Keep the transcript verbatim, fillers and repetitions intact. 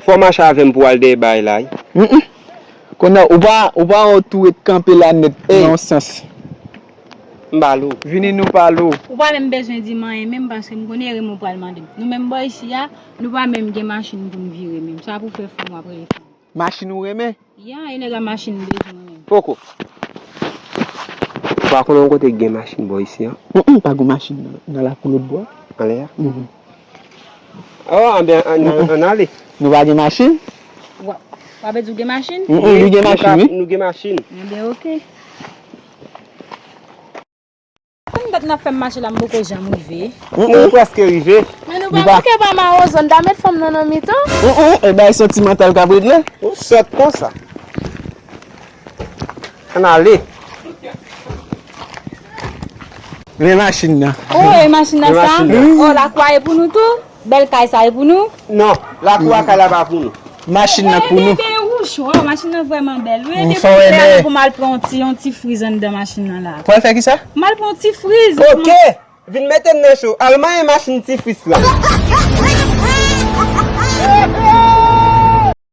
Fò w mache avè m pou w al dèyè bagay la wi. Mm, mm. Kounye a, ou pa, ou pa wè w tou ret kanpe la nèt nan yon sans. M pale w. Vini nou pale w. Ou pa menm bezwen di m anyen menm paske m konnen e renmen w pral mande m. Nou menm bò isi a, nou pa menm gen machin pou n vire menm. Sa pou fè fanm w ap rele fanm. Machin ou renmen? Ya, e nèg a machin m bezwen menm. Poko. Ou pa konnen yon kote ki gen machin bò isi a? Mm, mm, pa gen machin nan, nan lakou lòt bò a. Anlè a? Mhm. Oh, anben, ann, ann, ann ale. Nou pa gen machin? Wa, w ap di w gen machin? Mm, mm, nou gen machin, wi. Nou gen machin. Anben, oke. Konn dat n ap fè m mache la, m poko janm rive. Mm, mm. Nou prèske rive. Men nou pa manke pa mawozo, n ta met fanm nan nan mitan. Mm, mm, e bay santimantal k ap regle. Ou sòt konsa. Ann ale. Men machin nan. Oh, e machin nan sa? Oh, lakou a e pou nou tou? Bèl kay sa e pou nou? Non, lakou a kay la pa pou nou. Machin nan pou nou. Bebe wouch, waw, machin nan vrèman bèl. Wi, epi pou m al pran yon ti, yon ti friz anndan machin nan la. Pral fè kisa? M al pran yon ti friz. Oke, vin mete m nan cho. Al manyen machin ti friz la.